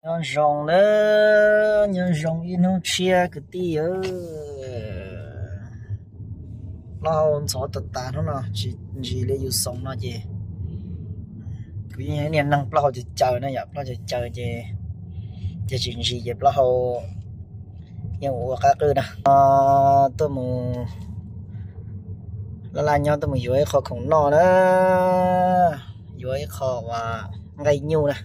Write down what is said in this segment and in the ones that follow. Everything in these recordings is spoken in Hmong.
Nyob zoo na, nyob zoo ib hnub tshiab kwv tij. Plaub hau ntxhov tas tas hnub no, tsis ntsib li yus xoo no ces kuv yeej niag neeg plaub hau caws caws na yom, plaub hau caws caws ces, ces tsis ntsib ces plaub hau yeej ua qab qwj na. Tuaj mus laj laj nyob tuaj mus yuav ib qho khoom noj na, yuav ib qho uas nqaij nyuj na.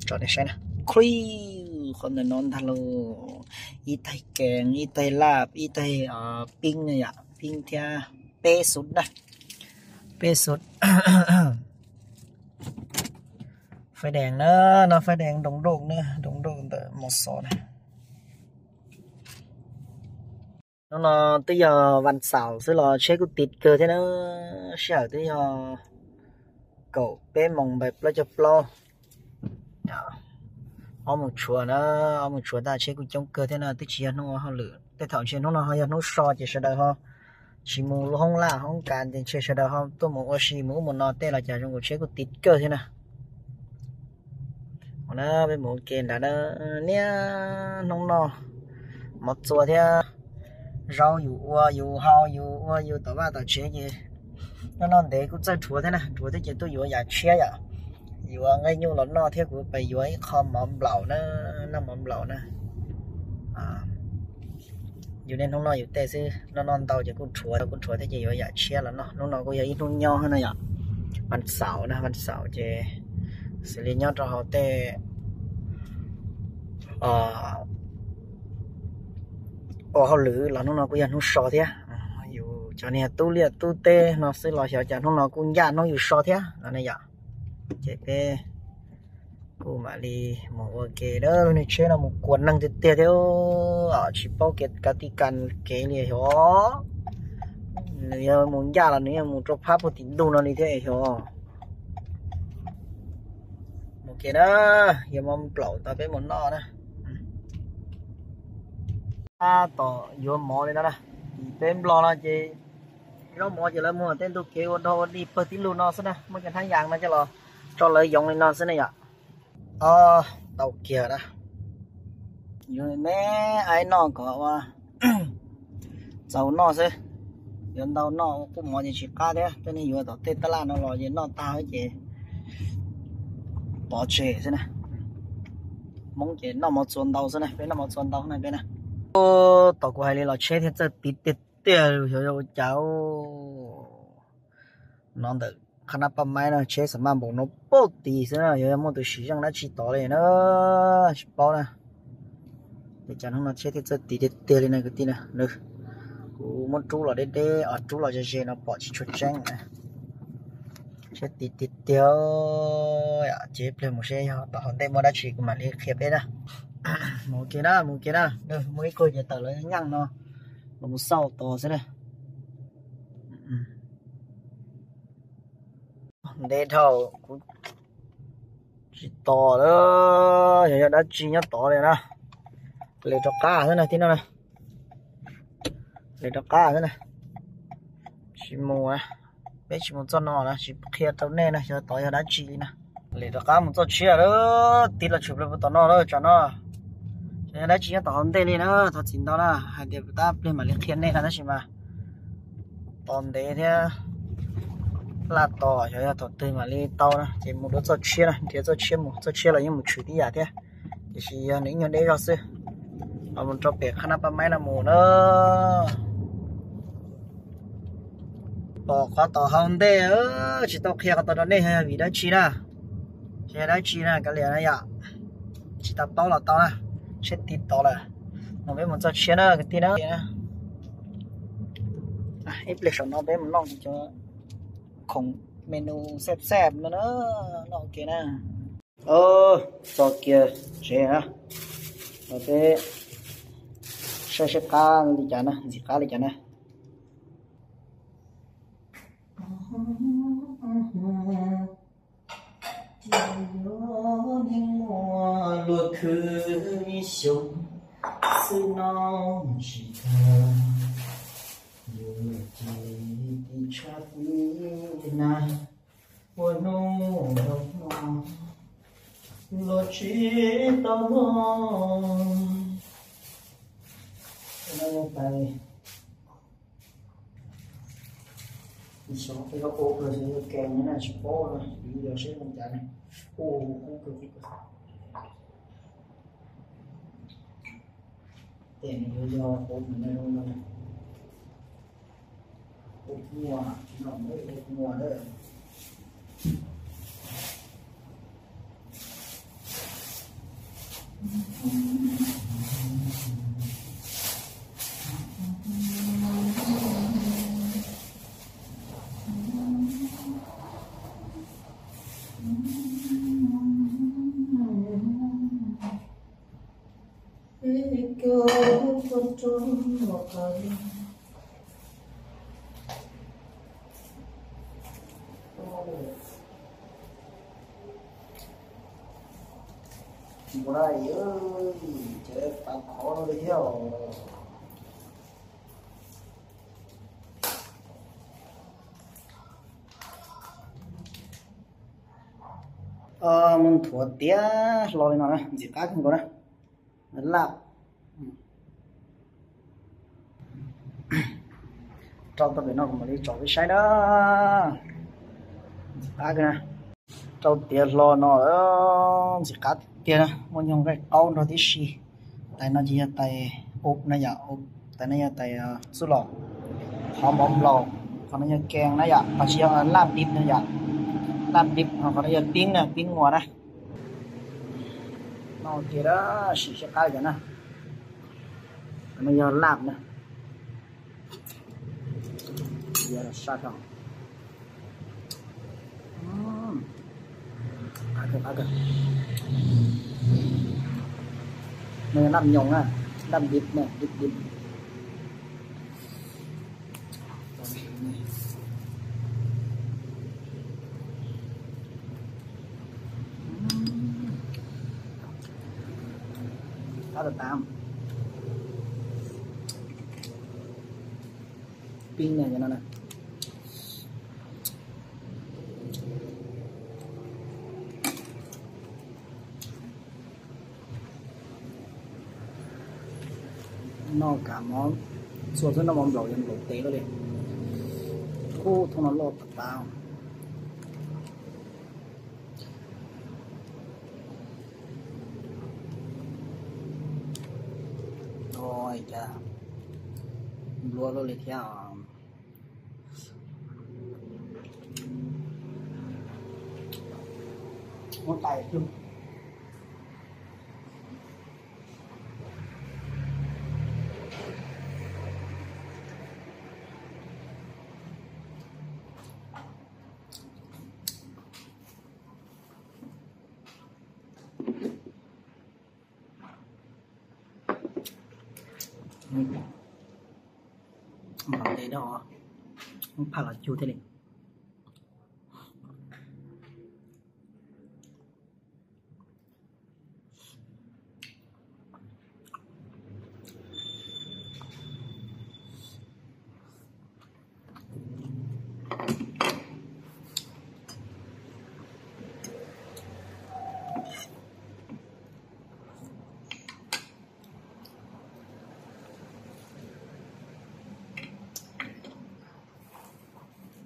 Tso nej saib na, khuij qhov ntawm no ntag lauj, ib taig kees, ib taig laj, ib taig pib na yom, pib thiab peb xub na, peb xub. Faib dees na, no faib dees doos doos na, doos doos ntawm mos xov na. Hnub no twb yog vas xaum xwb los tsheb kuj tiv kawg thiab na, sij hawm twb yog kaum peb moos npaum plaub caug plaub. Ob moos tshuav na, ob moos tshuav tab tsheb kuj coob kawg thiab na, twb tsis yog hnub ua hauj lwm, tej thaum ntshe hnub no ho yog hnub so ces sawv daws ho tsis mus hoob laj hoob kas ces ntshe sawv daws ho tuaj mus ua si mus ub mus no tej los cas zoo nkaus tsheb kuj tiv kawg thiab na. Ua na, peb mus ua ke nrad na, niaj hnub noj mov txua thiab, zaub yus ua yus hau yus ua yus tom vaj tom tsev ces noj noj ntev kuj txawj dhuav thiab na, dhuav thiab ces tuaj yuav yam tshiab yom, yuav nqaij nyuj los noj thiab kuv pes yuav ib qho mov nplaum na, noj mov nplaum na. Yus niaj hnub noj yus tej xwb, noj noj ntau ces kuj dhuav, kuj dhuav thiab ces yuav yam tshiab los noj. Hnub no kuj yog ib hnub nyob na yom, vas xaum na, vas xaum ces xws li nyob rau hauv tej ua hauj lwm los hnub no kuj yog hnub so thiab. Yus cov niag tub liaj tub teb no xwb los xyov cas hnub no kuj ncaj hnub yus so thiab no ne yom. Ces peb kuj mam li mus ua ke na, lub niag tsheb no mus kuas neeg tiag tiag thiab, tsis paub kev kav tij kas kev li xyov. Nws yog mus ncaj los nws yog mus rau phab puag tim ntug no li thiab xyov. Mus ke na, yuav mov nplaum tau peb mus noj na. Tab tom yuav mov li no na, tim peb Nplog no ces zaub mov ces lawv muag tej ntug kev ua dog ua dig pawg tib lug no xwb na, muab cov hnab yas no coj los tso lawv yoov li no xwb ne yom. O, tau kiag na. Yuav me aib noj kom ua txaus noj xwb. Yuav ntau noj ua qub mov ces tsis qab thiab, tej neeg yuav tom tej tab laj no los ces noj tag ces pov tseg xwb na. Hmoob ces noj mov txua ntau xwb na, peb noj mov txua ntau na peb na. Tom kuv hais li los tsheb thiaj txawj tiv tiag tiag, xyov yog ua cas. No ntawm qhab nab paj maib no tsheb xam maj npaum no poob tid xwb na, yog muaj tus siv zeej dab tsi tod li na, tsis paub na. Ces cas hnub no tsheb thiaj txawj tiv tiag tiag li na kwv tij na. Kuv muab rub los deb deb, rub los ze ze no pom tsis tshua tseeb. Tsheb tiv tiag tiag. Ces ib pliag mus seb yog tom hauv ntej muaj dab tsi kuv mam li qhia peb na. Mus ke na, mus ke na. Muaj ib kog ces tawm los nyeej no, los mus xauj tos xwb na. Ntev dhau kuv tsis tos lawm, yog yog dab tsi nyob tod li na. Lem rov qab xwb na tib no na. Lem rov qab xwb na. Tsis mus, peb tsis mus txoj no na, tsis qhia rau nej na, xyov tod yog dab tsi li na. Lem rov qab mus txoj tshiab lawm, tiv los tshwm plaws puag tom no lawm tsam no. Xyov yog dab tsi nyob tom hauv ntej li na, thov txim ntau na, hais tias tab pliag mam li qhia nej na, tab sis mas tos ntev thiab laj tos, xyov yog thaum twg mam li tau na, ces mus dua txoj tshiab na, nrhiav txoj tshiab mus, txoj tshiab los yeej mus tshwm tib yam thiab, tiam sis yog nws ib nyuag deb zog xwb. Los mus rau pem qhab nab paj maib no mus na. Pom qhov tom hauv ntej, tsis tau qhia qhov tod rau nej yog vim dab tsi na. Tsis yog dab tsi na, kav liam na yom. Tsis tau paub los tau na, tsheb tiv tod lawm. Mus peb mus txoj tshiab na kwv tij na. Ib pliag saum no peb mus noj cov khoom menu xab xab no na, noj ua ke na. Txog kiag tsev na, peb saib saib qab li cas na, ntxim qab li cas na. Luag khwv ib xyoos xwb no tsis tag, yus cia li tib tshab tib na, ua hnub ua hmo. Los tsis tau mog. Tais, xyov yog ua los yog kees na, tsis paub, yus yog seb zoo cas ne. Ua kub kawg. Tes nws yuav yog ua mus na, ua muag, tsis no muab ua muag na. Ua li ces tau qhov li thiab os. Mus nthuav tiav hlo li no na, ntxim qab kawg nkaus na. Laj. Rau tau pem no kuv mam li tsom peb saib na. Ntxim qab kawg na. Rau tiav hlo no, ntxim qab tiag na, muaj nyuag nqaij qaub nrog tib si. Tais no ces yog tais ub na yom, tais no yog tais txuj lom, qhov mov nplaum, qhov no yog kees na yom, qhov tsis yog laj dib na yom, laj dib, qhov no yog pib na, pib muas na. No ces sim siab qab li cas na. Qhov no yog laj na. Qab kawg, qab kawg. No yog laj nyoos na, laj dib na, dib dib. Qab tas tas. Pib na, no na. Noj kav mov, txhua txhua noj mov nplaum yog nplaum tes lawm li. Ub, thooj no loj tas tas. Ua cas nplua luaj li thiab os. Muab tais plug. Nplaum tes da, muab phaj los cug thiaj li.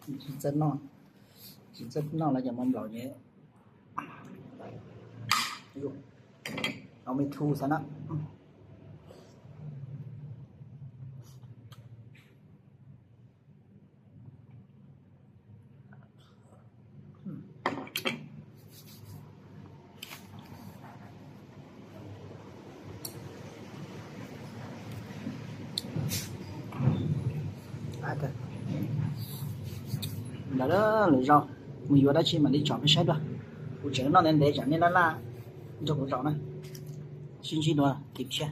Tsis txawj noj, tsis txawj noj lawv cov mov nplaum ces au me thu xav na. Ntawd lwm zaus mus yuav dab tsi mam li tsom peb saib dua. Kuv tseem noj ntev ntev tsam nej laj laj nrog kuv zaum na. Sib ntsib dua, kib tshiab.